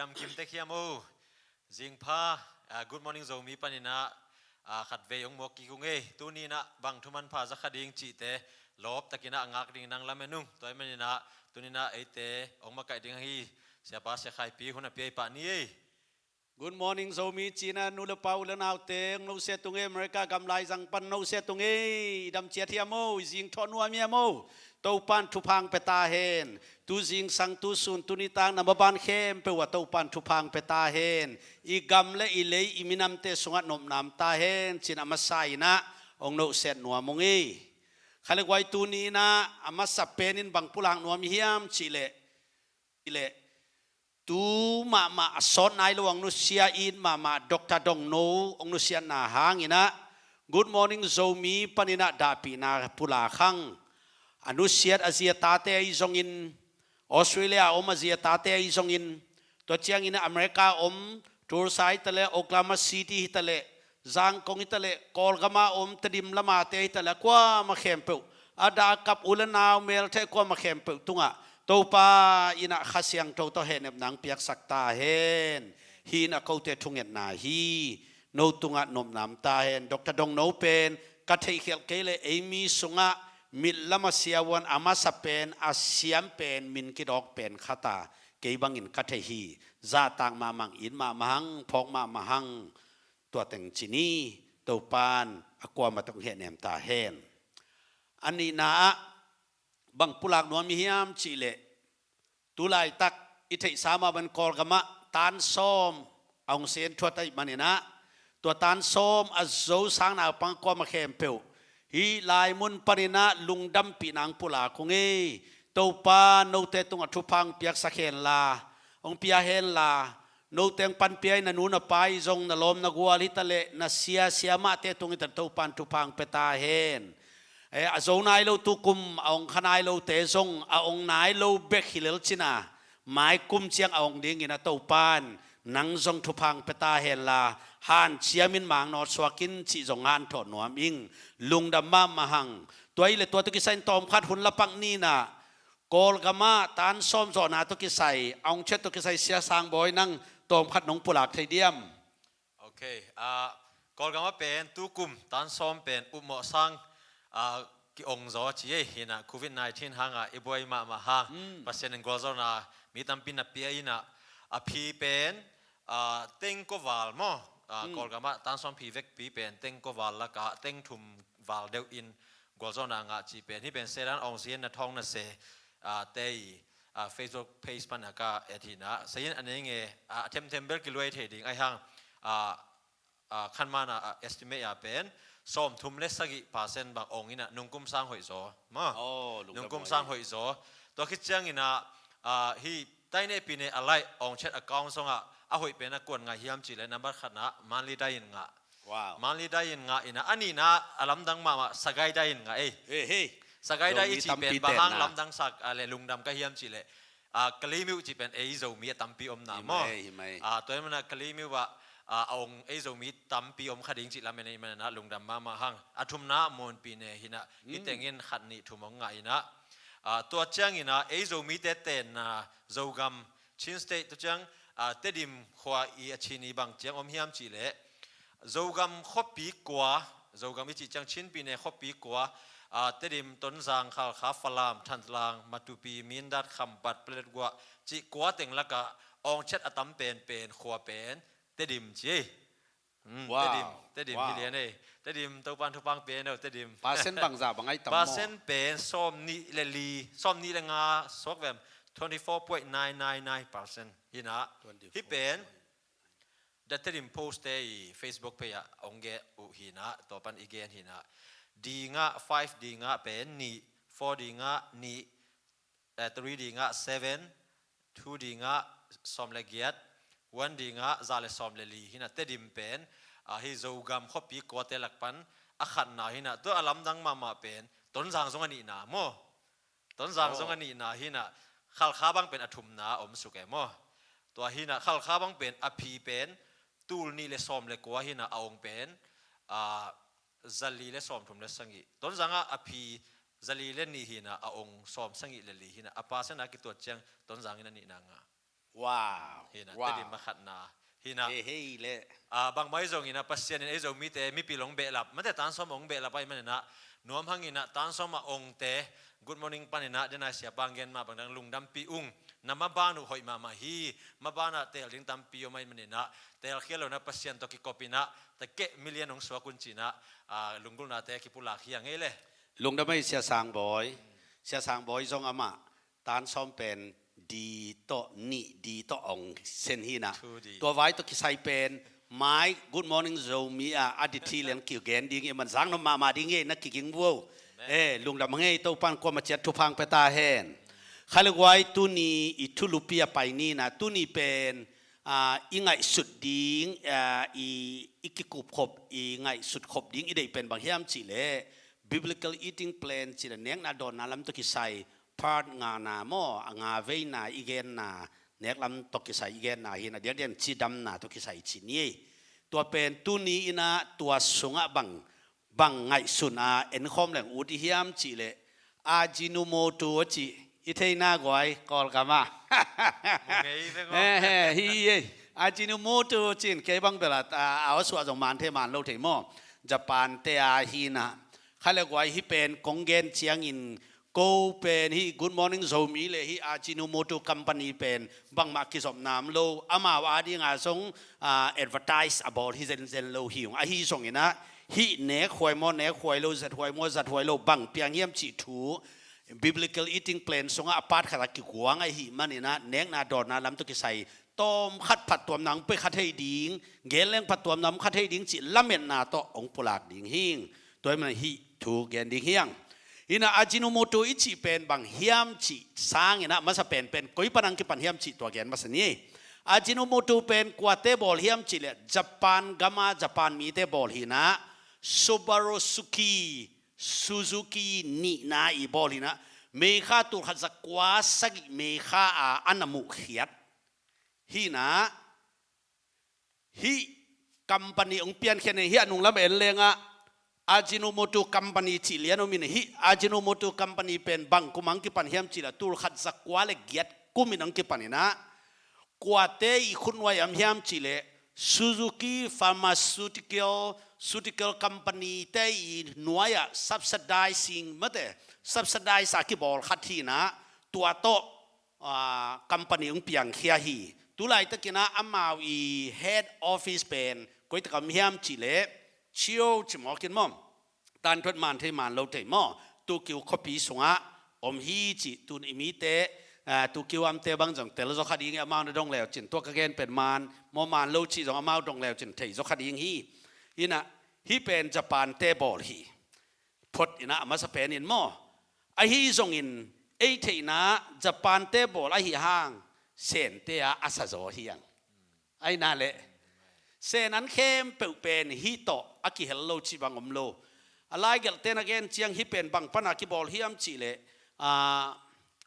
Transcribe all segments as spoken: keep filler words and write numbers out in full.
Nam Kim Tek hiam o. Zingpha, ah, Good Morning Zomi paninah, ah, khatvei hong muak kik ung ei. Tuninah bang thuman pha za kha ding cihte lawptakinah a ngak ding nang lamen ung. Tua hi maninah tuninah eite hong makaih ding hi. Siapa Sia Khaipi hun a pia i pah ni ei. Good morning Zomi cina nu le pa u le naute, hong nosia tung ei, America gam laizang pan nosia tung ei. I dam ciat hiam o, i zing thawh nuam hiam o. Topan thupha hong pia ta hen. Tu zingsang tu sun tu nitak na maban khempeuh ah Topan thupha hong pia ta hen. I gam le i lei i minamte sungah nopna om ta hen, cin a masa inah hong nosia nuam ung ei. Kha le guai, tuninah a masa penin bang pulak nuam hiam cihleh, cihleh tu mahmah a sawt nai lo hong nusia, it mahmah Doctor Dongno hong nusiatna hanginah Good Morning Zomi paninah dahpihna pulak hang. A nusiat a zi a tate ahi zongin, Australia a om a zi a tate ahi zongin, tua ciangin America a om Tulsa hitaleh, Oklahoma City hitaleh, Zangkong hitaleh, Kawlgama om Tedim lamate hitaleh, kuama khempeuh a dah a kap u le nau meltheih kuama khempeuh tungah Topa inah Kha Siangtho tawh hehnepna hong piaksak ta hen. Hi inah kote thungetna hi. No tungah nopna om ta hen. Doctor Dongno pen ka theihkhialh kei leh ei mi sungah mit lam a siavuan a masa pen, a siam pen, min kidawk pen khat a kei bangin ka thei hi. Zahtak mahmah hang, it mahmah hang, phawk mahmah hang. Tua teng ci ni. Topan a kuamah tawh hong hehnem ta hen. A nihna ah bang pulak nuam i hiam cihleh, tu laitak i theihsa mah bangin Kawlgamah tan sawm a hong sen thuat ahih maninah, tua tan sawm a zo sang naupang kuama khempeuh hih lai mun paninah lungdampihna hong pulak ung ei. Topa note tungah thupha hong piaksak henla, hong pia henla, note hong panpia in, na nu na pa ahi zong, na lawm na gual hitaleh, na sia siamahte tung hitaleh Topan thupha hong pia ta hen. Eh, a zo nai lo tukum, a hong kha nai lote zong, a hong nai lo bek hi lel cina, mai kum ciang a hong dingin a Topan nang zong thupha hong pia ta henla, hanciamin mang nawt suak in cih zong hanthawn nuam ing. Lungdam mahmah hang. Tua hi leh tua tawh kisai in tawmkhat hun lapak ninah Kawlgamah tan sawm zawhna tawh kisai, a hong ciat tawh kisai Sia Sang Bawi, nang tawmkhat nong pulak thei diam? Ok, ah, Kawlgamah pen tukum tan sawm pen upmawh sang, ah, ki-ong zaw ci ei. Hinah Covid nineteen hangah i buai mahmah hang, mm, Pasian in gualzawhna mi tampi na pia inah, a phi pen, ah, teng kua val maw? Ah, mm, Kawlgamah tan sawm phi vekpi pen teng kua val lakah teng thum val deuh in gualzawhna ngah cih pen, hih pen Sedan Aung Sin na thawng na se, ah, te i, ah, Facebook page pan a ka et hinah, sayin a nei nge, ah, themthem bel kiluai thei ding ahi hang, ah, ah, khanmana, ah, estimate a pen sawmthum le sagih percent bang ong inah nungkum sang hoih zaw maw. Oh, lungdam, nungkum sang hoih zaw. Tua khit cianginah, ah, hih taineh pineh a laih ong chat account sungah a hoih pen a kuan ngah hiam cihleh, nambat khatna monthly dai in ngah. Wow. Monthly dai in ngah inah, a nihna a lamdang mahmah sagai dai in ngah ei. Hei, hei. Sagai dai i cih pen bang hang lamdang sak, ah, le lungdam ka hiam cihleh, ah, ka limit cih pen ei Zomi a tampi omna maw. Hi mai, hi mai. Ah, tua hi manah ka limit ah, ah, a ong ei Zomi tampi om kha ding cih lamen ei manah lungdam mahmah hang. A thumna Monpi ne hinah, mm, hi tengin khat nih thum ong ngah inah. Ah, tua cianginah ei Zomite tenna Zogam Chin State tua ciang, ah, Tedim khua i a Chin i bang ciang om hiam cihleh, Zogam khuapi kua, Zogam i cih ciang Chin pi ne khuapi kua, ah, Tedim, Tonzang, Khalkha, Falam, Thantlang, Matupi, Mindat, Khampat, Paletwa cih kua teng lakah ong chat a tam penpen khua pen Tedim ci ei. Hmm, wow. Tedim, Tedim, wow, hi lian ei. Tedim, Topan thupha hong pia hen aw, Tedim. Percent bangzah bang ai tam maw? Percent pen sawm nih le li, sawm nih le nga suak vem, twenty four point nine nine nine percent hinah. Twenty four. Hih pen The Tedim Post te i Facebook page ah ong gen uh hinah, tua pan i gen hinah. D ngah, five D ngah pen nih, four D ngah nih, eh, three D ngah seven, two D ngah sawm le giat, one D ngah za le sawm le li hinah. Tedim pen, ah, hih Zogam khuapi kuate lak pan a khatna hinah. Tua a lamdang mahmah pen Tonzang zong a nihna maw? Tonzang zong a nihna hinah, Khalkha bang pen a thumna a om suk e maw? Tua hinah Khalkha bang pen a phi pen tul nih le sawm le kua hinah, a ong pen, ah, za li le sawm thum le sagih. Tonzang ah a phi za li le nih hinah, a ong sawm sagih le li hinah. A percent a kituat ciang Tonzang in a nihna ngah. Wow. Hi na, wow. Tedim a khatna. Hi na. Hei, hei le. Ah, bangmah hi zongin ah Pasian in ei Zomite mipil hong behlap, mate, tan sawm hong behlap ahih manin ah, nuam hangin ah tan sawm a ongte, Good Morning panin ah, den a siapa hong gen mah bangdang lungdampih ung. Na maban uh hoih mahmah hi, maban ah teel ding tampi om ahih manin ah, teelkhial lo-in ah Pasian tawh kikopin ah, takeh million hong suak un ci-in ah, ah, lunggulhnate kipulak hi hang ei le. Lungdam ei Sia Sangbawi. Sia Sangbawi zong amah tan sawm pen D tawh, nih D tawh hong send hi na. Two D. Tua vai tawh kisai pen mai Good Morning Zomi ah a di thi leng kigen ding hi, man zang nop mahmah ding hi na, kiging vuo. Amen. Eh, lungdam hang ei, Topa'n kuamah ciat thupha hong pia ta hen. Kha le guai, tuni i thulupi a pai ni na, tuni pen, ah, i ngaihsut ding, ah, i, i kikupkhop, i ngaihsut khop ding i deih pen bang hiam cih leh, Biblical Eating Plan cih leh nekna dawnna lam tawh kisai, part ngana maw, a nga veina i genna, nek lam tawh kisai i genna hi na, diakdiak cidamna tawh kisai ci ni. Tua pen tuni in ah tua sungah bang, bang ngaihsun a enkhawm leng ut i hiam cih leh, Ajinomoto a cih i thei na guai, Kawlgam ah. Mu ngei veng aw. He, he, hi ei. Ajinomoto ci-in kei bang bel a, a, a suah zong man thei man lo thei maw. Japan te a hi na. Kha le guai, hih pen kong gen ciangin, ko pen hih Good Morning Zomi le hih Ajinomoto Company pen bangmah kizopna om lo, amau a dinga zong, ah, advertise a bawl hi zenzen lo hi ung. Ahi zongin ah, hih nekhuai maw nekhuai lo, zathuai maw zathuai lo, bang piang hiam cih thu, Biblical Eating Plan sungah a part khat ah kiguang ahih manin ah, nekna dawnna lam tawh kisai tawm khat phattuamna hong pia kha thei ding, gen leng phattuamna hong kha thei ding cih lametna tawh hong pulak ding hi ing. Tua ahih manin hih thu gen ding hi hang. Hi na, Ajinomoto i cih pen bang hiam cih sangin ah, masa penpen koi pan hong kipan hiam cih tua gen masa ni. Ajinomoto pen kuate bawl hiam cih leh, Japan gam a Japan mite bawl hi na, Subaru Suki, Suzuki nihna i bawl hi na, May kha tul khat za kua sagih May kha a, a na muhkhiat. Hi na, hih company hong piankhiat in, hih a nunglam en leng ah, Ajinomoto Company cih lian om in, hih Ajinomoto Company pen bang kum hong kipan hiam cih leh, tul khat za kua le giat kum in hong kipan hi na, kuate i khutnuai ah om hiam cih leh, Suzuki Pharmaceutical, Ceutical Company te i nuai ah subsidizing, mate, subsidize a kibawl khat hi na, tua tawh, ah, company hong piangkhia hi. Tu laitakin ah amau i head office pen koi tak ah om hiam cih leh, Chio ci mawk in maw, tan thuat man thei man lo thei maw, Tokyo khuapi sungah om hi ci. Tun i mite, ah, Tokyo amte bang zong tel zaw kha ding hi, amau na dong leu cin, tua ka gen pen man maw man lo cih zong amau dong leu cin thei zaw kha ding hi. Hi na, hih pen Japan te bawl hi. Phot in ah a masa pen in maw. Ahi zongin ei theihna Japan te bawl ahih hang Sente ah a sa zaw hi hang. Ahi na leh, Sen an khempeuh pen hih tawh a kihel lo cih bang om lo. A laigelhte na gen ciang hih pen bang pan a kibawl hiam cih leh, ah,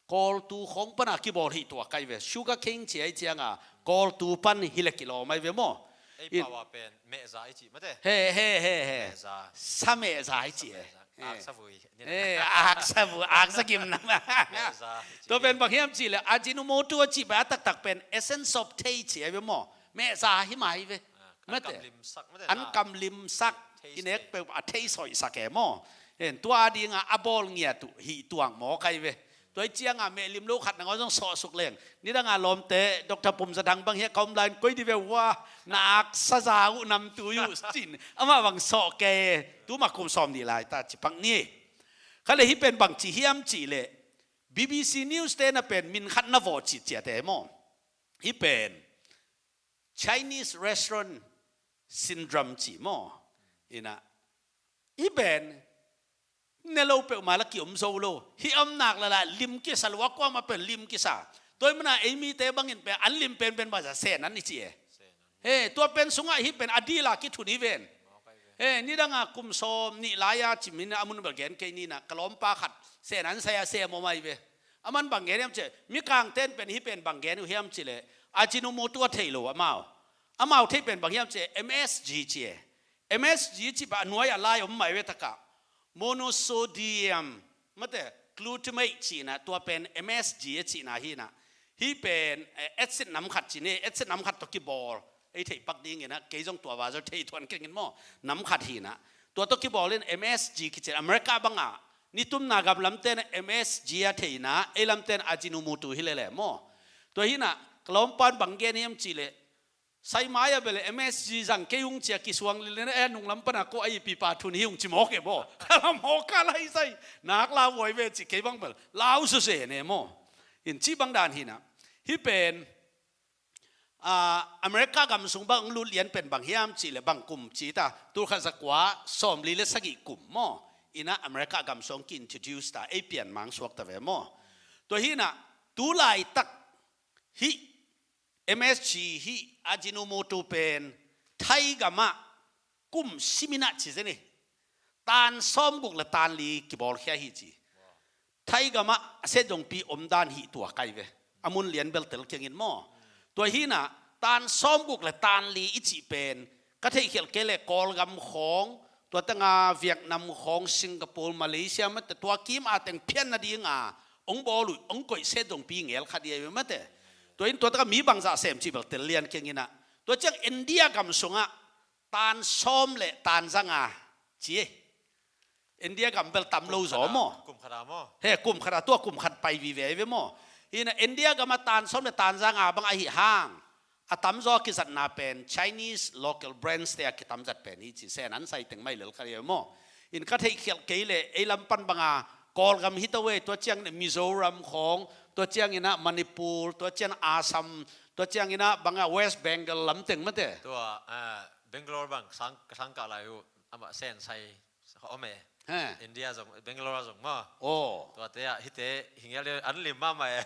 kawltu khawng pan a kibawl hi tua kai ve. Sugar cane ci a, ahi ciang a kawltu pan hi leh kilawm ahi ve maw. Ei pau a pen mehza i cih mate. He, he, he, he. Mehza. Sa mehza i cih e. Sa mehza. He. Aksa vui. Eh, aksa vui, aksa gimna. Mehza i cih. Tua pen bang hiam cih leh, Ajinomoto a cih pen a taktak pen essence of taste ci a ve maw. Mehza hi mai ve. Ah, an, mate, kamlimsak mate. An kamlimsak. Taste. I nek peuh a taste hoihsak e maw. Hen, tua ding a a bawl ngiat uh hi tuang maw kai ve. Tua hi ciang a mehlim lo khat nangawn zong sawhsuk leng, nidang a lawmte, Doctor Pum Za Thang bang hiah ka om lai-in koi di ve ua, na aksa za uh namtui uh cin, amah bang sawh kei, tu mah kum sawm nih lai ta ci pak ni. Kha leh hih pen bang ci hiam cih leh, B B C News te na pen min khat na vawh cih ciate maw. Hih pen Chinese restaurant syndrome ci maw. Hi na, hih pen ne lo peuhmah la kiom zo lo. Hih om nak lala lim kisa lo a, kuamah pen lim kisa. Tua ahih manin ei mite bangin pen an lim penpen bang zia Sen an i ci e. He, tua pen sungah hih pen a dil a kithun hi ven. He, nidang a kum sawm nih lai-a ci, min a mun bel gen kei ni na, ka lawmpa khat Sen an sai a sem om ahi ve. Aman bang gen hiam cih leh, Mikangte'n pen hih pen bang gen uh hiam cih leh, Ajinomoto a thei lo amau. Amau thei pen bang hiam cih leh, M S G ci e. M S G cih pen a nuai a lai om mah ve takah, monosodium, mate, glutamate cihna, tua pen M S G a cihna hi na. Hih pen, eh, etset nam khat ci ni, etset nam khat tawh kibawl. Ei theih pak dingin ah, kei zong tua va zaw thei tuan keng in maw. Nam khat hi in ah. Tua tawh kibawl in M S G kici, America bangah, nitumna gam lamte in M S G a thei in ah, ei lamte in Ajinomoto hi lel e maw. Tua hi in ah, ka lawmpa in bang gen hiam cih leh, sai mai ah bel M S G zang kei ung ci a kisuang lel in ah, eh, nunglam pan a ko a ipi pa thun hi ung ci mawk e maw. Ka la mawk ka lai sai. Nak lau vuai ve ci kei bang bel. Lau suse ne maw. In ci bang dan hi in ah. Hih pen, ah, America gam sung bang lut lian pen bang hiam cih leh bang kum ci ta, tul khat za kua sawmli le sagih kum maw. In ah America gam sung ki-introduce ta, ei pian mang suak ta ve maw. Tua hi in ah, tu laitak hih M S G hih Ajinomoto pen Thai gam ah kum simin ah ci zen hi. Tan sawmguk le tan li kibawlkhia hi ci. Thai gam ah a set zongpi om dan hi tua kai ve. A mun lian bel tel keng in maw. Tua hi in ah tan sawmguk le tan li i cih pen, ka theihkhialh kei leh Kawlgam khawng, tua teng ah Vietnam khawng, Singapore, Malaysia mate, tua kim a teng phian nading a hong bawl uh, hong koih set zongpi ngel khat hi ve mate. Tua in tua teng ah mi bangzah sem cih bel tel lian keng in ah. Tua ciang India gam sungah tan sawm le tan za nga ci e. India gam bel tam lo zaw maw. Kum khat a maw. He, kum khat a, tua kum khat pai vive ve maw. Hi in ah India gam ah tan sawm le tan za nga bang ahi hang, a tamzaw a kizatna pen Chinese local brands te a kitamzat pen hi ci, Sen an sai teng mai lel kha hi maw. In ka theihkhialh kei leh ei lam pan bang a Kawlgam hi ta ve, tua ciangin Mizoram khawng, tua ciangin ah Manipur, tua ciang Assam, tua ciangin ah bang a West Bengal lam teng mate. Tua, ah, Bangalore bang sang, sang kah lai uh, amah Sen sai om e. He. India zong, Bangalore zong maw. Aw. Tuate ah, hihte hi ngel deuh, an lim mahmah e.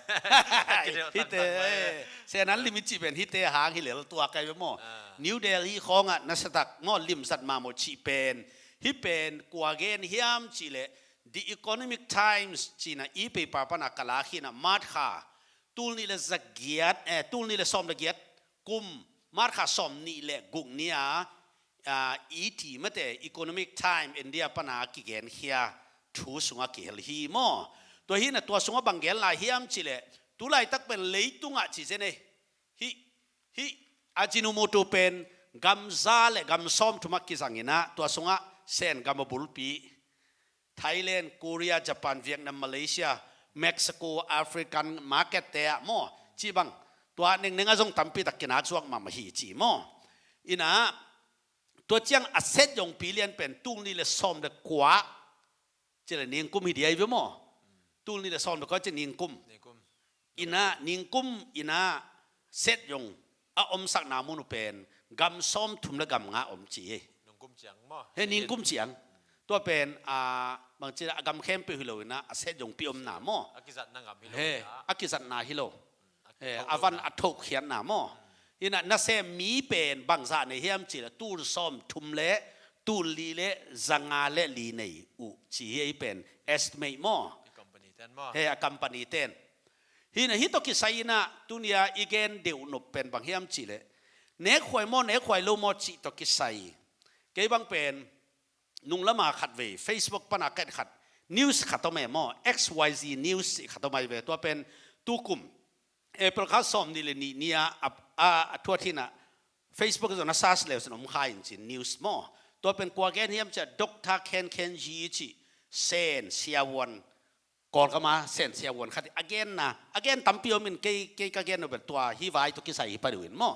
Kideuh hihte, tangtang mai e. Sen an lim i cih pen hihte hang hi lel tua kai ve maw. Ah. New Delhi khawngah nasatak maw, limzat mahmah cih pen. Hih pen kua gen hiam cih leh, The Economic Times cih in ah e-paper pan a ka lak hi in ah, March kha tul nih le za giat, eh, tul nih le sawm le giat kum, March kha sawm nih le guk ni a, ah, E T mate, Economic Time India pan a kigenkhia thu sungah kihel hi maw. Tua hi in ah tua sungah bang gen lai hiam cih leh, tu laitak pen leitungah ci zen e. Hih, hih Ajinomoto pen gam za le gam sawmthum ah kizang in ah, tua sungah Sen gam a bulpi, Thailand, Korea, Japan, Vietnam, Malaysia, Mexico, African market te ah maw, ci bang, tua nengneng ah zong tampi tak kinak zuak mahmah hi ci maw. In ah, tua ciang a set zongpi lian pen tul nih le sawm le kua, ci leh ningkum hi di ai ve maw. Tul nih le sawm le kua ci ningkum. Ningkum. In ah ningkum in ah set zong a omsakna mun uh pen gam sawmthum le gam nga om ci hi. Ningkum ciang maw. He, ningkum ciang. Tua pen, ah, bangci a gam khempeuh hi lo in ah, a set zongpi omna maw. A kizatna ngam hi lo. He, in ah, a kizatna hi lo. He, a van a thokhiatna maw. In ah nasem mi pen bangzah nei hiam cih leh tul sawmthum le tul li le za nga le li nei uh ci hi, ei pen estimate maw. I company ten maw. He, a company ten. Hi in ah hih tawh kisai in ah tuni a i gen deuh nop pen bang hiam cih leh, nekhuai maw, nekhuai lo maw cih tawh kisai. Kei bang pen nunglam a khat vei Facebook pan a ka et khat, news khat om e maw, X Y Z news cih khat om ai ve. Tua pen tukum April kha sawm nih le nih ni a, a, a, a thuat hi in ah, Facebook zong na search leu cin om kha in cin, news maw. Tua pen kua gen hiam cih leh Doctor Khen Khen Ji cih Sen siavuan, Kawlgam a Sen siavuan khat a genna, a gen tampi om in, kei, kei ka gen uh bel tua hih vai tawh kisai hi pah deuh in maw.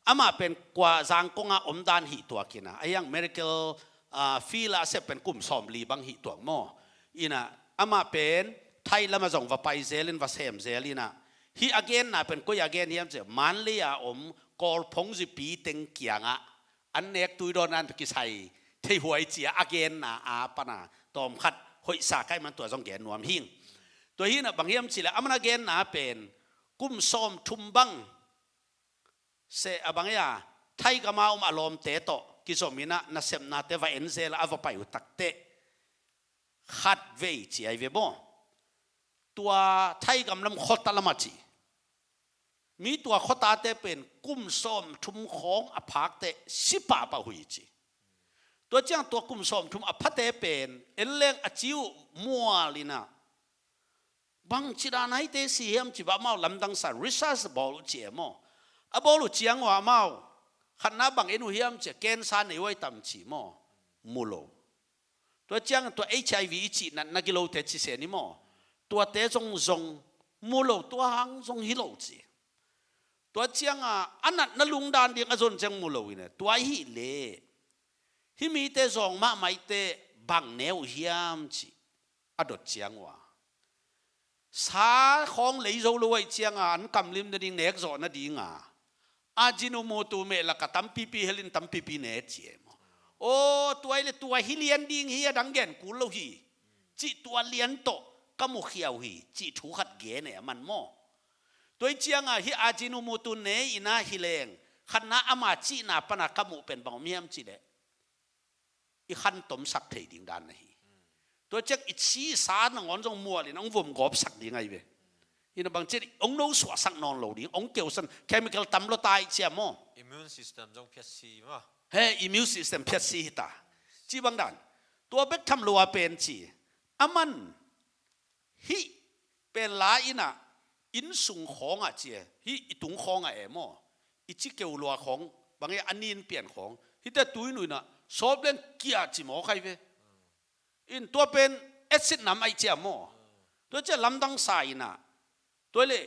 Amah pen kua Zangkong a om dan hi tuak in ah, a hiang medical, ah, field a sep pen kum sawmli bang hi tuak maw. In ah amah pen Thai lam ah zong va pai zel in, va sem zel in ah, hih a genna pen koi a gen hiam cih leh, Mandalay a om Kawl phungzipi teng kiangah an nek tui dawn nan tawh kisai thei huai ci a, a genna a pan a tawmkhat hoihsa ka hih man tua zong gen nuam hing. Tua hi in ah bang hiam cih leh, aman a genna pen kum sawmthum bang se a bang hi a, Thai gam a om a lawmte tawh kizom in ah nasepnate va en zel a, a va pai uh takteh khat vei ci ai ve maw. Tua Thai gam lam khuata lam a ci. Mi tua khuatate pen kum sawmthum khawng a phakte si pahpah uh hi ci. Tua ciang tua kum sawmthum a phate pen en leng a ci uh mual in ah, Bangci dan a hihte si hiam ci bang amau lamdang sa research bawl uh ci e maw. A bawl uh ciang uh a amau khatna bang en uh hiam ci a cancer nei uh ai tam ci maw. Mu lo. Tua ciang tua H I V i cih natna gilote ci se ni maw. Tuate zong zong mu lo tua hang zong hi lo ci. Tua ciang a a natna lungdan ding a zon ciang mu lo in e. Tua hi leh hih mite zawng mahmah ite bang ne uh hiam ci a dot ciang uh a sa khawng lei zo lo ahih ciang a an kamlim nading nek zawh nading a Ajinomoto meh lak a tampipi hel in tampipi ne ci e maw. Aw tua hi leh tua hi lian ding hi a dang gen kul lo hi. Cih tua lian tawh ka mukhia uh hi cih thu khat gen e a man maw. Tua hi ciang a hih Ajinomoto ne in a hi leng khatna ama cihna pan a ka muh pen bang om hiam ci leh i khantomsak thei ding dan na hi. Tua ciang i ci i sa nangawn zong mual in hong vom gawpsak ding ahi ve. Hi na bang ci hong nosuahsak nawn lo ding hong keusan chemical tam lo ta ahih ciang maw. Immune system zong phiatsi maw. He immune system phiatsi hi ta. Ci bang dan. Tua bek tham lo a pen ci a man hih pen la in a inn sung khawng ah ci e hih i tung khawng ah e maw. I ci keu lua khawng bang e a nin pian khawng hihte tui nuih in a sawp leng kia ci mawk ahi ve. In tua pen acid nam ahih ciang maw. Tua ciang lamdang sa in a tua leh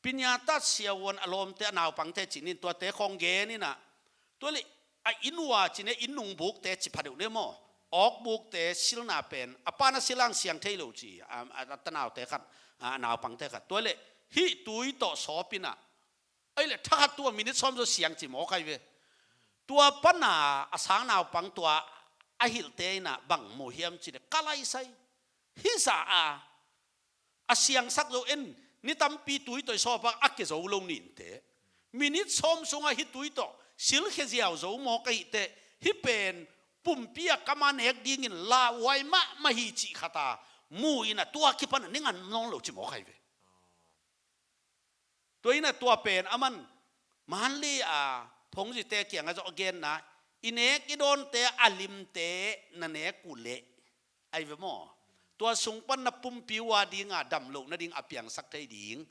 Pinyatat siavuan a lawmte a naupangte cih nin tuate khawng gen in a tua leh a inn uh a ci ne inn nung bukte ci pha deuh ne maw. Awk bukte silna pen a pa na sil ang siang thei lo ci a, a, a tanaute khat a, a naupangte khat tua leh hih tui tawh sawp in a ahih leh thakhat tua minit sawm zaw siang ci mawk ahi ve. Tua pan a a sang naupang tua a hilhte in a bang mu hiam ci leh ka laisai hi za a a siangsak zo en ni tampi tui tawh i sawp a a ke zo lo ninte. Minit sawm sungah hih tui tawh silkhia ziau zo mawk ahih teh hih pen pumpi a kam a nek dingin lauhuai mahmah hi cih khat a mu in a tua kipan a ning an nawn lo ci mawk ahi ve. Tua in a tua pen a man Manley a phongzite kiangah zong a genna i nek i dawnte a limte na nek uh leh ahi ve maw. Tua sung pan na pumpi uh a ding a dam loh nading a piangsak thei ding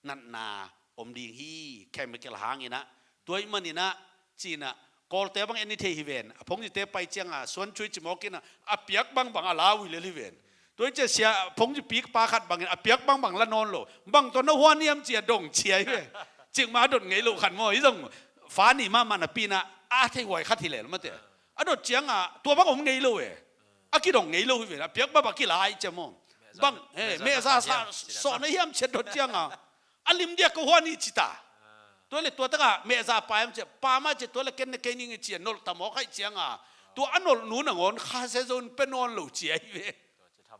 natna om ding hi chemical hang in a. Tua ahih man in a ci in a Kawlte bang en i thei hi ven a phongzite pai ciang a suan cui ci mawk in a a piak bangbang a la uh hi lel hi ven. Tua hi ciang sia phongzipi pa khat bangin a piak bangbang la nawn lo bang tawh na huan hiam ci a dong cia hi ve. Cikmah a dot ngei lo khat maw hi zong fa ni mahmah napi in a a thei huai khat hi lel mate. A dot ciang a tua bang om ngei lo e. A kidong ngei lo hi ve a piak bangbang a kila hi ciang maw. Bang he mehza sa sawh na hiam ci a dot ciang a a lim dia ka huan hi ci ta. Tua le tua taka mehza pa hiam ci a pa mah ci a tua le ken na kei ning hi ci a nolh ta mawk ahih ciang a tua a nolh nu nangawn kha se zon pe nawn lo cia hi ve.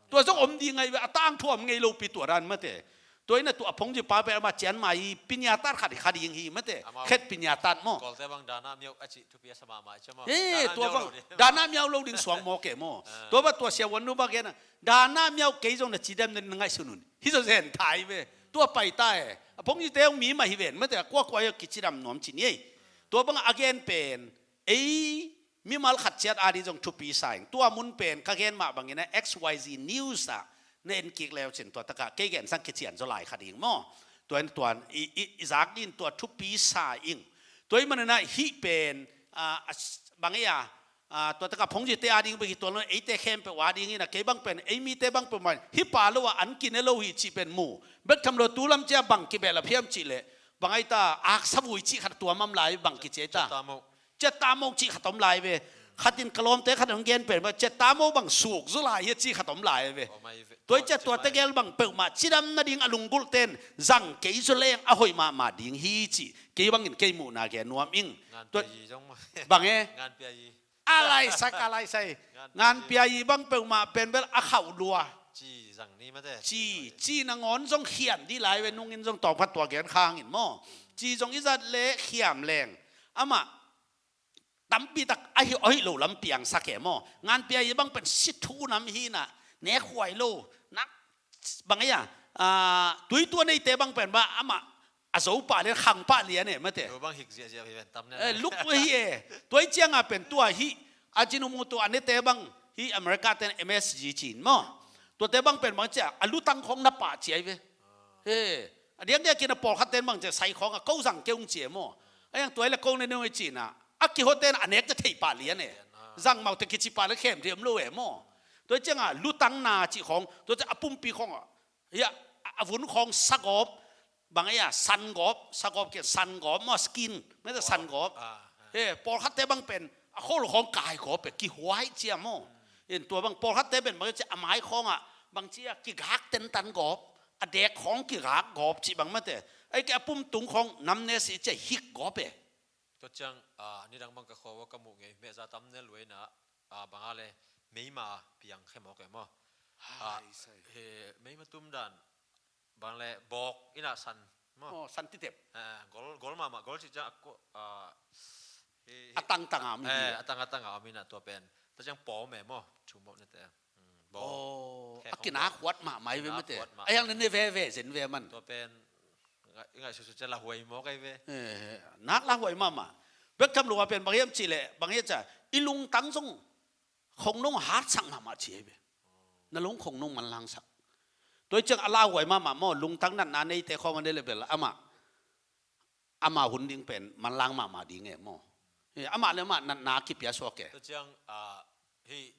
Tua zong om ding ahi ve a tangthu om ngei lopi tua dan mate. Tua in a tua a phongzi pa pen amah cian mah hi pinya tat khat hi kha ding hi mate. Khet pinya tat maw. Kawlte bang dana miau a cih thupi a sa mahmah ciang maw. He tua bang dana miau lo ding suang maw ke maw. Tua bang tua sia wan nu bang gen a dana miau kei zong na cidam na ngaihsun un hi zaw zen thai ve. Tua pai ta e a phongzite hong mi mah hi ven mate a kuakua hi a kicidam nuam ci ni ei. Tua bang a gen pen ei mimal khat ciat a ding zong thupi sa ing. Tua mun pen ka gen mah bangin a X Y Z News ah na en kik leu cin tua takah kei gen sang kician zaw lai kha ding maw. Tua in tuan i, i, i zak din tua thupi sa ing. Tua i manana hih pen a, a, bang ei a a, tua takah phongzite a ding bek hi tuan lo eite khempeuh a ding in a kei bang pen ei mite bang peuh mah hih pa lo a an kine lo hi cih pen mu. Bek tham lo tu lam cia bang kibehlap hiam cih leh bang ai ta aksa vui cih khat tua mam lai bang kici ai ta. Ciat ta mawk cih khat om lai ve. Khat in ka lawmte khat in hong gen pen bang ciat ta mawk bang suk zaw lai hi a cih khat om lai ve. Tua i ciat tua tegel bang peuhmah cidam nading a lunggulh ten zang kei zaw leng a hoih mahmah ding hi cih kei bangin kei muhna gen nuam ing. Bang e. A laisai ka laisai. Nganpia i bang peuhmah pen bel a khauh lua. Ci nangawn zong khian dih lai ve nungin zong tawngphat tua gen khangin maw. Ci zong i zat le khiam leng amah tampi tak a hi, a hi lo lam piangsak e maw. Nganpia i bang pen si thu nam hi na nek huai lo nak bang ei a, a, tuitua neite bang pen bang amah a zo pah lian khang pah lian e mate. Luk hi e. Tua i cianga pen tua hi Ajinomoto a nete bang hi America ten M S G cin maw. Tuate bang pen bang ci a, a lutang khawng na pah ci ai ve. He, a diakdiak in a pawlkhatte in bang ci a, sai khawng a ko zang kei ung ci e maw. A iang tua i le ko ne ne ung e ci na, a kihote in a nek te theih pah lian e. Zang mau te kici pah le khem diam lo e maw. Tua ciang a lutang na ci khawng, tua ciang a pumpi khawng a, hia, a vun khawng sa gawp, bang ei a, san gawp, sa gawp kian san gawp maw, skin, mete san gawp. He, pawlkhatte bang pen a kholo khawng kai gawp e, kihuai cia maw. In tua bang pawlkhatte pen bang ei ci a, mai khawng a bang ci a, kigak tentan gawp, a dek khawng kigak gawp ci bang mete. Ei ke a pum tung khawng nam ne si cia hik gawp e. Tua ciang a, nidang bang ka khaw a ka muh ngei mehza tam ne luai na, a, bang a le meima piang khe mawk e maw. A, he, meima tum dan bang le bawk ina san maw. San titep. Gol, gol mahmah, gol ci ciang a ko, a, a tangtang a om hi. A tang a tang a om ina tua pen. Tua ciang pawm e maw, thu mawk nete. A kinak huat mahmah i ve mate. A iang ne veve zen ve man. Tua pen i ngaihsutsuh ciang lahuai mawk ai ve. Nak lahuai mahmah. Bek tham lo a pen bang hiam cih leh bang hiam cia, i lungtang zong khong nong hatsak mahmah ci ai ve. Na long khong nong manlangsak. Tua i ciang a lauhuai mahmah maw, lungtang natna neite khawng a nei le bel amah, amah hun ding pen manlang mahmah ding e maw. Amah le amah natna kipia suak e. Tua ciang a, hih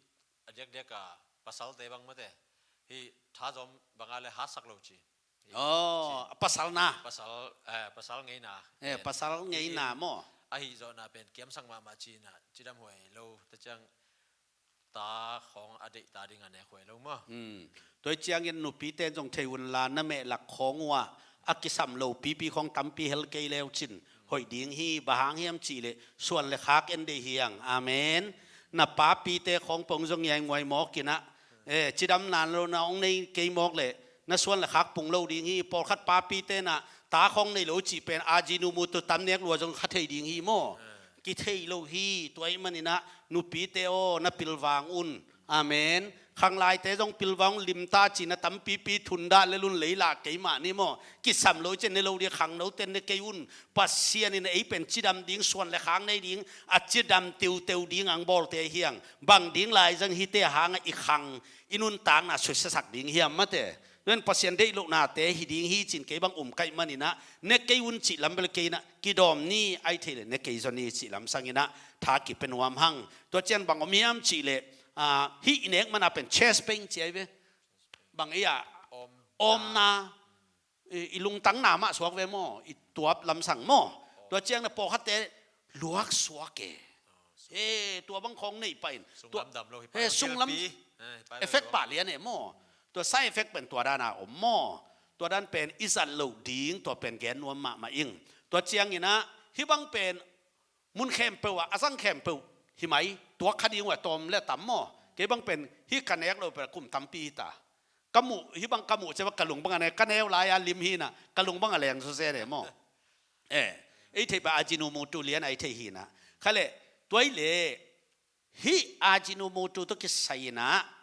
a diakdiak a pasalte bang mate, hih thazawm bang a le hatsak lo ci. Aw, a pasalna. Pasal, eh, pasal ngeina. Eh, pasal ngeina maw. Ahi zawhna pen kiamsak mahmah cina cidam huai lo. Tua ciang ta khawng a deih ta ding a nek huai lo maw. Tua ciangin nupite zong thei unla na mehlak khawng uh ah a kisam lo pipi khawng tampi hel kei leu cin hoih ding hi. Bang hang hiam cih leh suan le khak en deih hi hang. Amen. Na papite khawng pong zong ngiainguai mawk inah, eh, cidam nan lo na hong nei kei mawk leh na suan le khak pung lo ding hi. Pawlkhat papite na ta khawng nei lo cih pen Ajinomoto tam nek lua zong kha thei ding hi maw. Kithei lo hi. Tua ahih maninah nupite aw, na pilvang un. Amen. Khanglaite zong pilvang un, limta cina tampipi thun dah le lun lei lah kei mah ni maw. Kisam lo i cian ne lo ding khangnote ne kei un. Pasian in ei pen cidam ding, suan le khak nei ding, a cidam teuteu ding ang bawlte hi hang. Bang ding lai zang hite hangah i khang, i nuntakna suisiasak ding hiam mate. Tua in Pasian deih lohnate hi ding hi cin kei bang um kaih maninah ne kei un cih lam bel kei inah kidawm ni, ai thei le ne kei zaw ni cih lam sanginah tha kipia nuam hang. Tua cian bang om hiam cih leh, ah, hih i nek mana pen chest pain ci ai ve. Bang ei ah, awmna, i, i lungtang na mah suak ve maw, i tuap lamsang maw. Tua ciang na pawlkhatte luak suak e. Eh, tua bang khawng nei pah in. Sunglam dam lo hi pah, eh, sunglam effect pah lian e maw. Tua side effect pen tua dana om maw. Tua dan pen i zat loh ding, tua pen gen nuam mahmah ing. Tua cianginah hih bang pen mun khempeuh ah a zang khempeuh hi mai, tuak kha ding uh a tawm le tam maw. Kei bang pen hih ka nek loh pen kum tampi hi ta. Ka muh, hih bang ka muh ciang ka lung bang a ne, ka neu lai a lim hi na, ka lung bang a leng suse ne maw. Eh, ei thei pa Ajinomoto lian ai thei hi na. Kha le, tua i le, hih Ajinomoto tawh kisai inah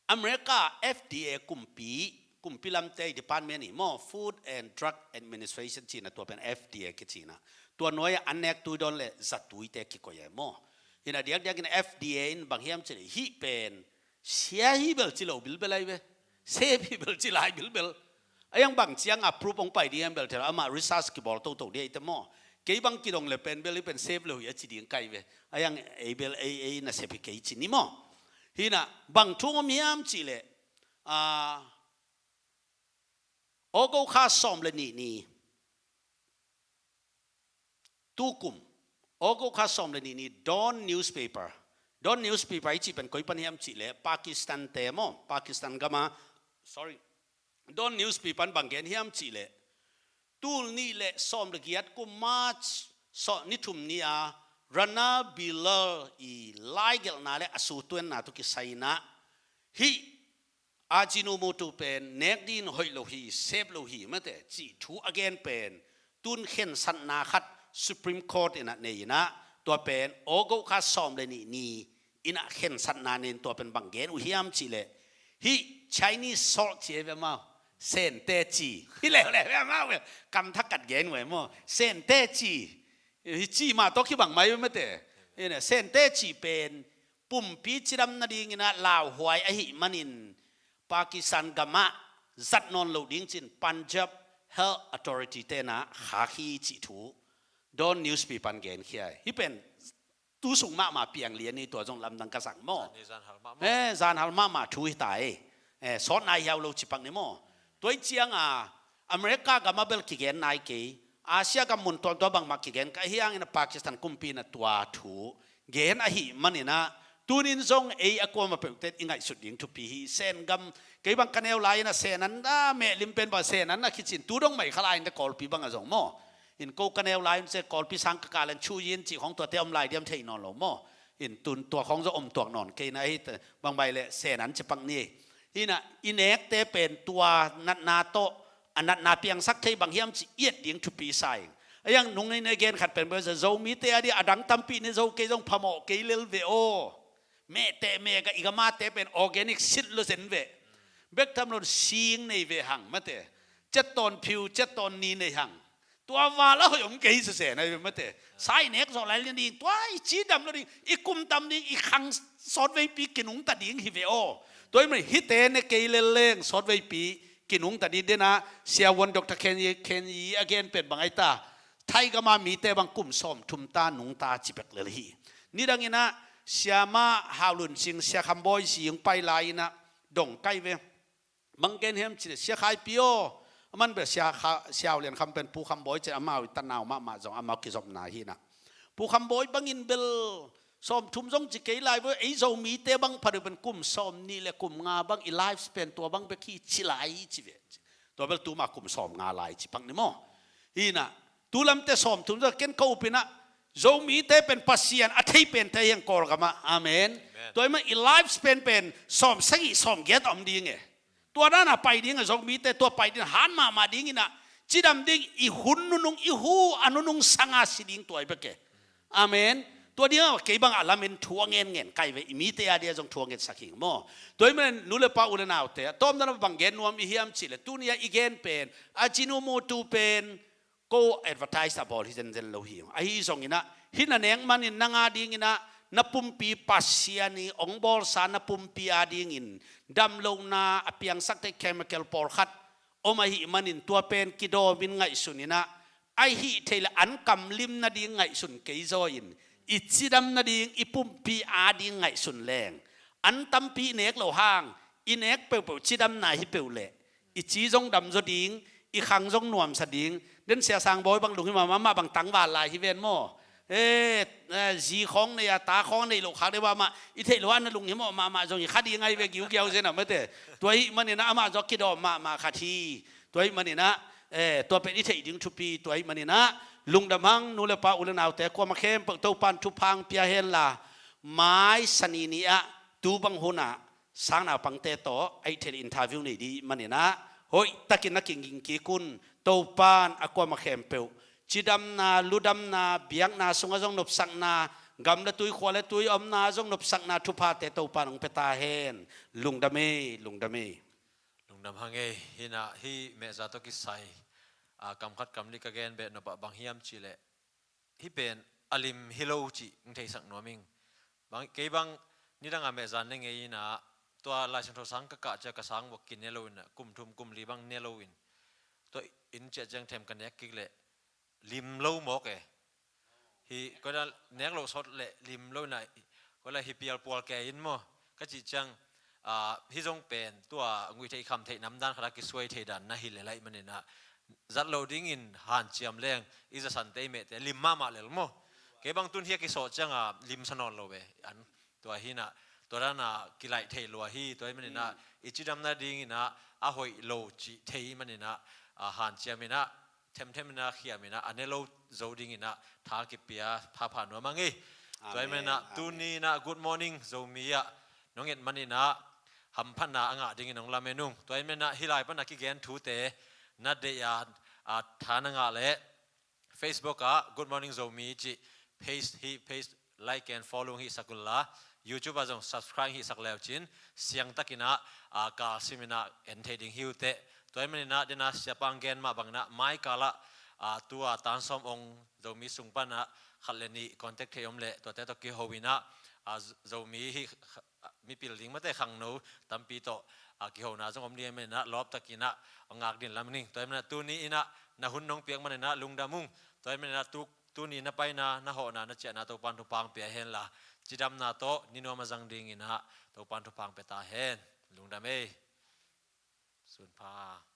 America F D A kumpi, kumpi lamte department hi maw, Food and Drug Administration cina tua pen F D A kicina. Tua nuai a an nek tui dawn le zatuite kikoih ai maw. Ina diakdiakin F D A in bang hiam cih leh hih pen sia hi bel ci lo bilbel ai ve. Safe hi bel ci lai bilbel. A iang bang ciang a proof hong pai ding hiam bel thei lo, amah research kibawl toto ding ai te maw. Kei bang kidong le pen bel hih pen safe lo hi a ci ding kai ve. A iang ei bel ei, ei nasep hi kei ci ni maw. Hina bang thu hong om hiam cih leh, ah, August kha sawm le nih ni. Tukum August kha sawm le nih ni Dawn newspaper. Dawn newspaper i cih pen koi pan hiam cih leh Pakistan te maw, Pakistan gama, sorry. Dawn newspaper in bang gen hiam cih leh tul nih le sawm le giat kum March sawm ni thum ni a Rana Bilal i laigelhna le a sutuenna tawh kisai inah hih Ajinomoto pen nek ding hoih lo hi, safe lo hi mate cih thu a gen pen tun khensatna khat Supreme Court inah nei inah tua pen August kha sawm le nih ni inah khensatna nei in tua pen bang gen uh hiam cih leh hih Chinese salt ci e ve maw, sente ci hi leuleu ve maw ve, kam thak kat gen uh e maw, sente ci. Hih ci mah tawh kibang mai ve mate. Sente ci pen pumpi cidam nadingin ah lauhuai ahih manin Pakistan gamah zat nawn lo ding cin Punjab Health Authority tenah khak hi cih thu Dawn newspaper in genkhia hi. Hih pen tu sung mahmah piang lian hi, tua zong lamdang ka sak maw. Ni zan hal mahmah. Eh, zan hal mahmah thu hi ta hi. Eh, sawt nai hiau lo cipak ni maw. Tua hi cianga America gamah bel kigen nai kei, Asia gam mun tuamtuam bangmah kigen ka hiangin a Pakistan kumpi na tua thu gen ahih maninah tunin zong ei a kuama peuhtet i ngaihsut ding thupi hi. Sen gam kei bang ka neu lai-in a Sen an a mehlim pen bang Sen an a khicin tu dong mai kha lai-in te Kawlpi bangah zong maw. In ko ka neu lai-in se Kawlpi sang ka kalen chu yin cih khong tuate om lai diam thei nawn lo maw. In tun tua khong zong om tuak nawn kei na hi bang bai le Sen an cipak ni. Hinah i nekte pen tua natna tawh a natna piangsak thei bang hiam ci i et ding thupi sa ing. A yang nung nei nei gen khat pen bel Zomite a dia a dang tampi ne zo kei zong phamawh kei lel ve aw. Mehteh mehka i gamate pen organic sit lo zen ve. Bek tham lon sing nei ve hang mate. Cet tawn phiu cet tawn ni nei hang. Tua val a hoih om kei sese na ve mate. Sa i nek zawh lai lian ding tua i cidam lo ding i kum tam ding i khang sawtveipi kinungta ding hi ve aw. Tua i mani hite ne kei lel leng sawtveipi kinungta ding dena. Sia Won Doctor Ken Yi, Ken Yi a gen pen bang ai ta. Thai gama mite bang kum sawm thum ta nungta ci bek lel hi. Nidanginah Sia Mah Hau Lun Sing, Sia Kham Bawi Sing pai lai-inah dong kai ve. Bang gen hiam ci le Sia Khai Pi aw. A man bel Sia Kha, Sia Au Lian Kham pen Pu Kham Bawi ci amau i tanau mahmah zong amau kizopna hinah. Pu Kham Bawi bangin bel sawm thum zong ci kei lai ve, ei Zomite bang pha deuh pen kum sawm nih le kum nga bang i life span tua bang bek hi ci lai ci ve. Tua bel tuma kum sawm nga lai ci pak ni maw. Hinah tu lamte sawm thum zong ken ka upinah Zomite pen Pasian a thei pen thei hiang Kawlgamah. Amen. Amen. Tua i mah i life span pen sawm sagih sawm giat a om ding e. Tua dana pai ding a Zomite tua pai ding han mahmah dinginah cidam ding i hun nunung i hu a nunung sanga si ding tua i bek e. Amen. Tua dinga kei bang a lamin thu a ngen ngen kai ve i mite a dia zong thu a ngen sak hing maw. Tua i mah nu le pa u le naute a tawmdana bang gen nuam i hiam ci le tuni a i gen pen a cinu mutu pen ko advertise a bawl hi zenzen lo hi. Ahi zonginah hih na nek manin nanga dinginah na pumpi Pasian i ong bawlsa na pumpi a dingin damlohna a piangsak thei chemical pawlkhat om ahih manin tua pen kidawmin ngaihsuninah ahih thei le an kamlim nading ngaihsun kei zaw in i cidam nading i pumpi a ding ngaihsun leng an tampi i nek lo hang i nek peuhpeuh cidamna hi peuh leh i ci zong damzaw ding i khang zong nuamsa ding. Den Sia Sang Bawi bang lunghimah mahmah bang tangval lai hi ven maw. Eh, eh, zi khawng nei a ta khawng nei loh khak deuh mahmah i theih loh a na lunghimawh mahmah zong i kha ding ahi ve giugiau zen a mate. Tua hih maninah amah zaw kidawm mahmah khat hi. Tua hih maninah eh, tua pen i theih ding thupi tua hih maninah lungdam hang nu le pa u le naute kuamah khempeuh Topan thupha hong pia henla mai sani ni-ah tu bang hunah sang naupangte tawh a i thei le interview nei dih maninah hoihtakin na kinging kik un. Topan a kuamah khempeuh cidamna ludamna biakna sungah zong nopsakna gam le tui khua le tui omna zong nopsakna thuphate Topan hong pia ta hen. Lungdam ei, lungdam ei. Lungdam hang ei. Hinah hih mehza tawh kisai a kam khat kam li ka gen beh nopah bang hiam ci leh hih pen a lim hi lo cih ng theisak nuam ing. Bang, kei bang nidanga mehza ne ngei inah tua Lai Siangtho sang ka kah cia ka sang vok kine lo inah kum thum kum li bang ne lo in tua inn ciah ciang them ka nek kik leh lim lo mawk e. Hi koina nek lo sawt leh lim lo inah koina hi pial pual ke in maw ka cih ciang ah, hi zong pen tua nguih theih kham theih namdan khat a kisuai thei dan na hi leh laih maninah zat lo dingin hanciam leng i zasante i mehte lim mahmah lel maw. Kei bang tun hi a kisawh cianga lim sa nawn lo ve an tua hinah tua dana kilaih thei lua hi. Tua hi maninah i cidam nadinginah a hoih lo cih thei maninah ah, hanciaminah themtheminah khiaminah a ne lo zo dinginah tha kipia phapha nuam a ngei. Tua hi maninah tuninah Good Morning Zomi ah nong et maninah hamphatna a ngah dingin nong lamen ung. Tua hi maninah hih lai pana kigen thute na deih a, a tha na ngah leh Facebook ah Good Morning Zomi cih page hi, page like and follow hihsak unla YouTube ah zong subscribe hihsak leucin siangtakinah ah, kalsiminah en thei ding hi uh teh. Tua hi maninah dena siapang gen mah banginah maikalah ah, tua tansawm ong Zomi sung panah khat le nih contact thei om leh tuate tawh kiho inah a, Zomi hi, mipil ding mate khangno tampi tawh, a, kihona zong om ding ahih manin ah lawptakin ah a ngak ding lam ning. Tua ahih manin ah tuni in ah na hun nong piak manin ah lungdam ung. Tua ahih manin ah tu, tuni na paina, na hawhna, na ciahna Topan thupha hong pia hen la, cidamna tawh ni nuam a zang dingin ah Topan thupha hong pia ta hen. Lungdam ei. Sunpha.